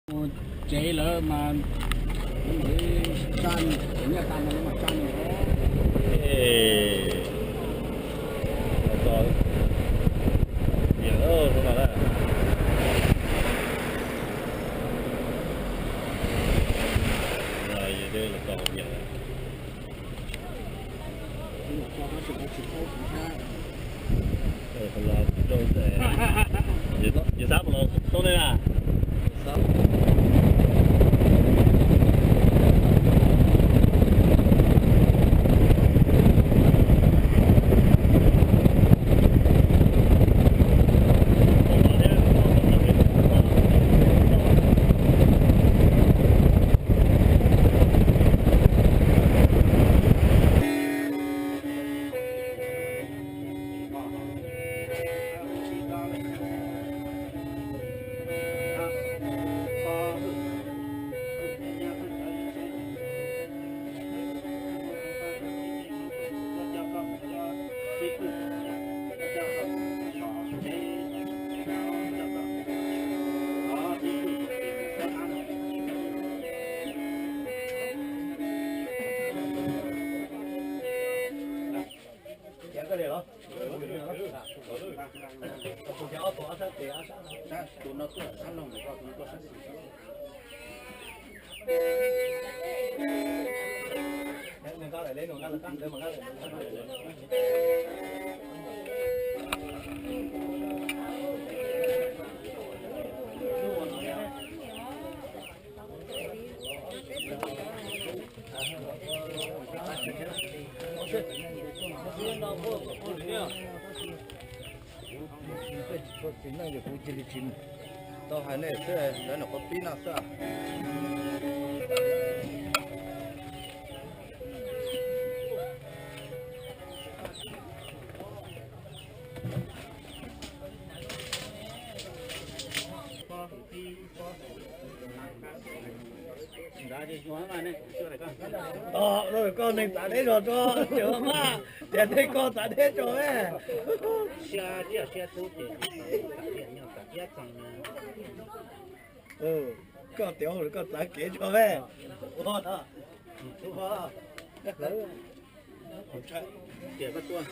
Tsev lawv mas, tsa, tsev nyiaj tas mas lawv mas tsa nws. Yus xav los tau ne na. Kuv tsis tshua txiv neej ces kuv cia li tsis tau hais nej xwb, lawv nyuam qhuav pib no xwb. Tos, koj neeg txav deb zog tso, cov mas tias nej koj txav deb tso. Koj tias koj txav kev tso me.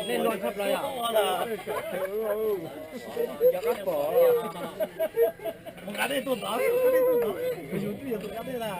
Nej loj tshaj plaws yom. Cov qab pom. Mus nqa dej tuaj ntawd, mus nqa dej tuaj ntawd, yus twb yog tus nqa dej na.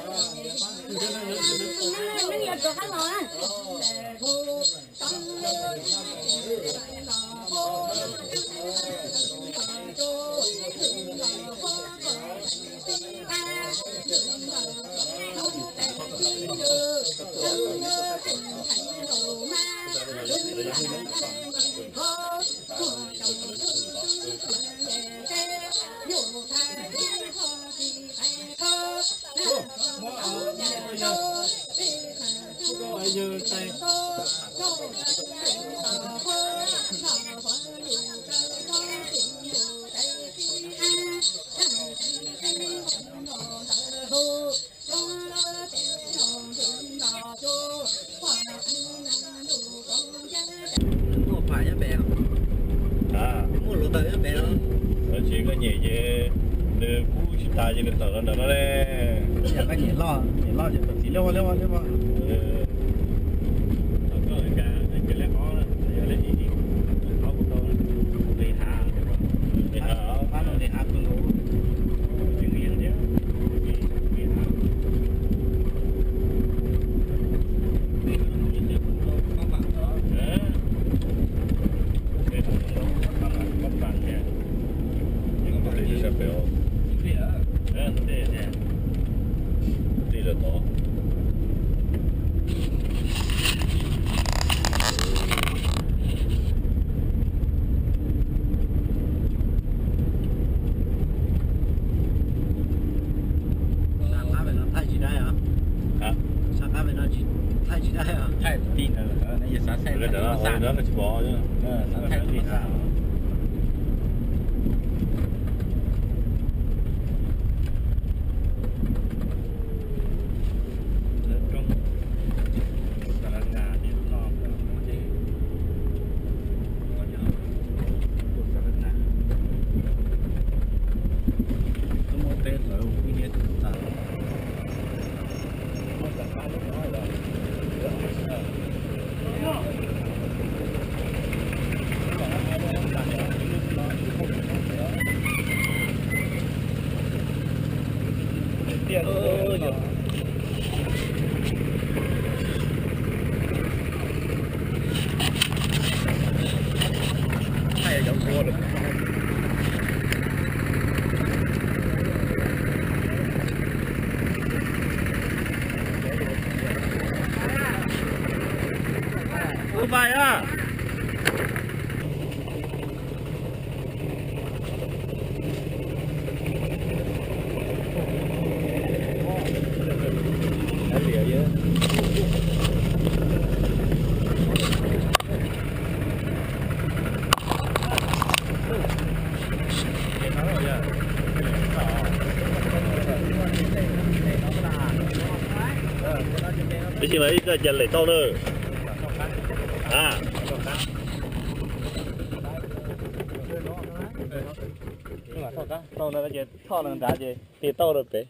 Muaj pam nyob pem. Muaj hluav taws nyob pem no. Tsis koj nyem ces nws kub tsis tas ces nws tawm los ntawm no ne. Yog koj nyem loj, nyem loj ces tawm txiv liab vog liab vog liab vog. Sab qab pem no thaij tsis dab os. Sab qab pem no tsis, thaij tsis dab os. Thaij tij ntawd, nej xav thaij tij xav thaij tij xav. Ua pais a. Ib tsis mas ib txoj cas lem tau na. A, tau na ces thoj no nrad ces tig tau rau pem.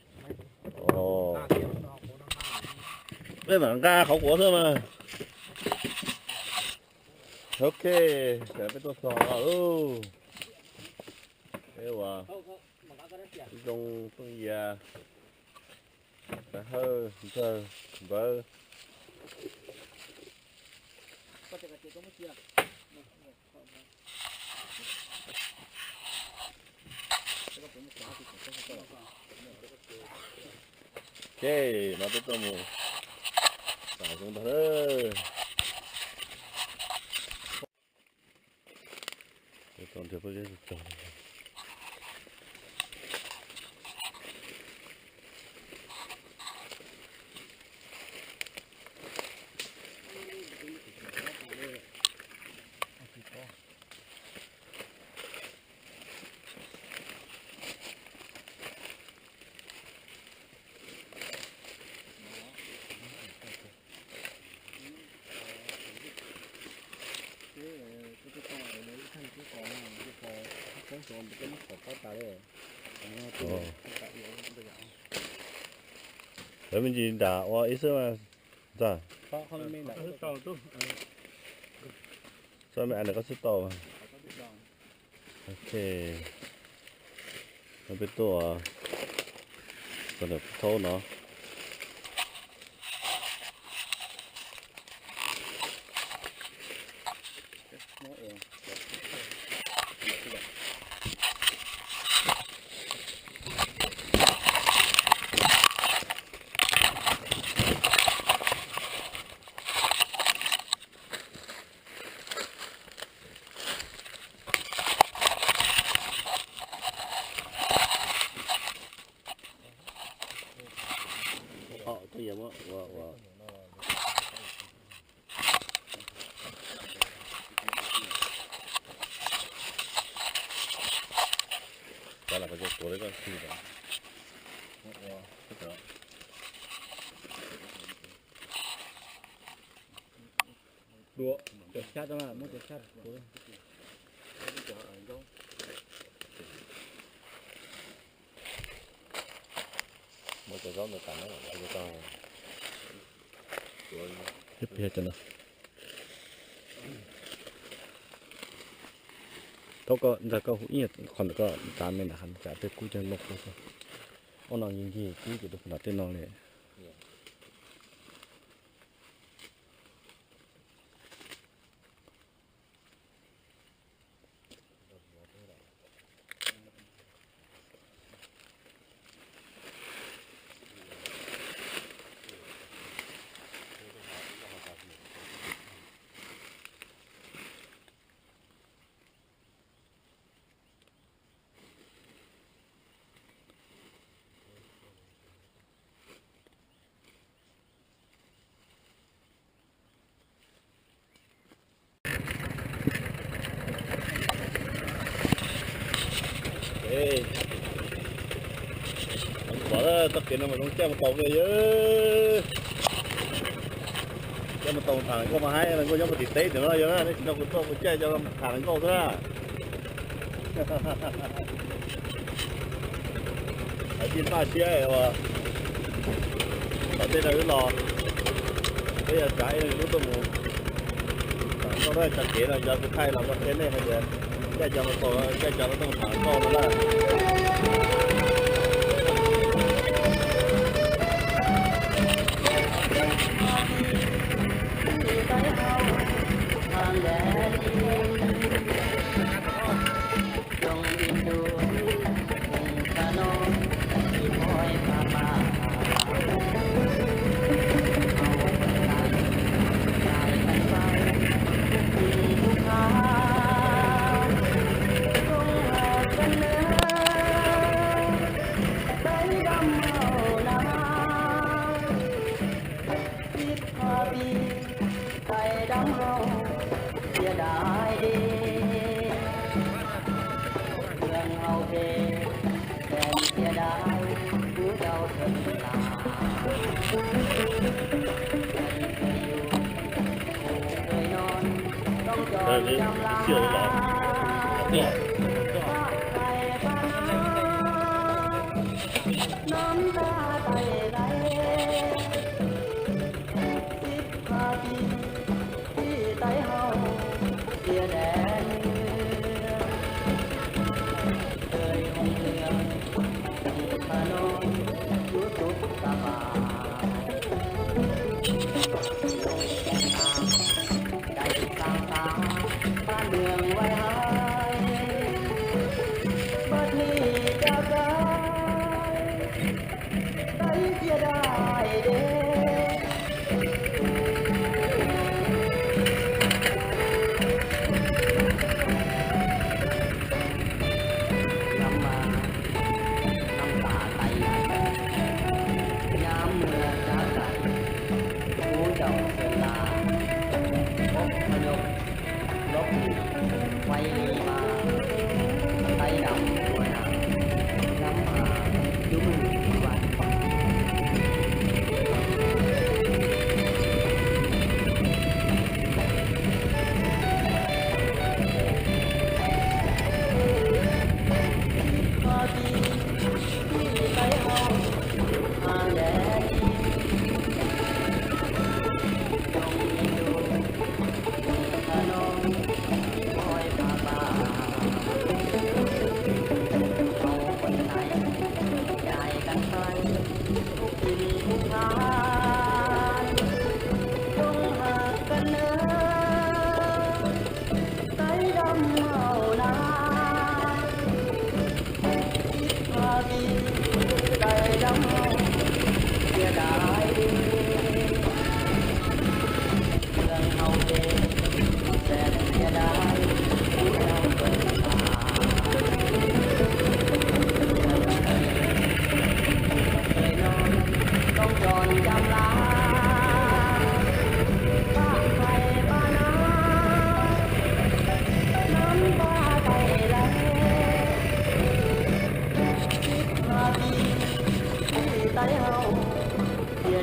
Peb mam nqa qhov quav xwb mas. Ok, peb tuaj txog lawm. Peb ua zoo tooj ya, kav hawj ntxawg npawv. Ok, no peb tuaj mus xav zoo ntag lawm. Lawv me ntsis nram ua ib xwb mas ntxawg. Txoj me a ntawm koj xwb tau. Ok, no peb tuaj txog ntawm thaub no. Thaub koj ntag, koj hu ib qho ntawm koj tsav me ntawm hav tsav tej kub coj noj kub xwb. Ob no yeej ncig kub ces rau puag nram tej no li. Pom txoj kev no mas zoo caij mus tau kawg yog. Caij mus tau tham hluas nkauj mas haib, hluas nkauj nyob puag tim teb ntawm no yog na, nej tsis nrog kuv tuaj kuv caij cov tham hluas nkauj xwb na. Hais tij npaj siab uas tom tej no wb los, peb yog tsav ib leeg lub tuaj mus. Koj lub tsav kev no cov kuv thaij los koj qhia nej hais tias caij cov no tau, caij cov no tuaj tham hluas nkauj no na.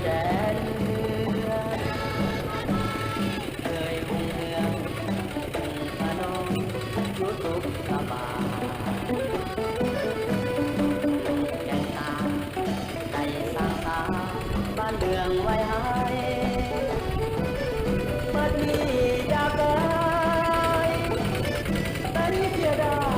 Dèn mưa, người hùng hương, hùng Hà Nội, chú Túc Sa Pa. Đèn ta, đèn sang ta, ban đường quay hai. Bớt đi da cơi, đánh chia đa,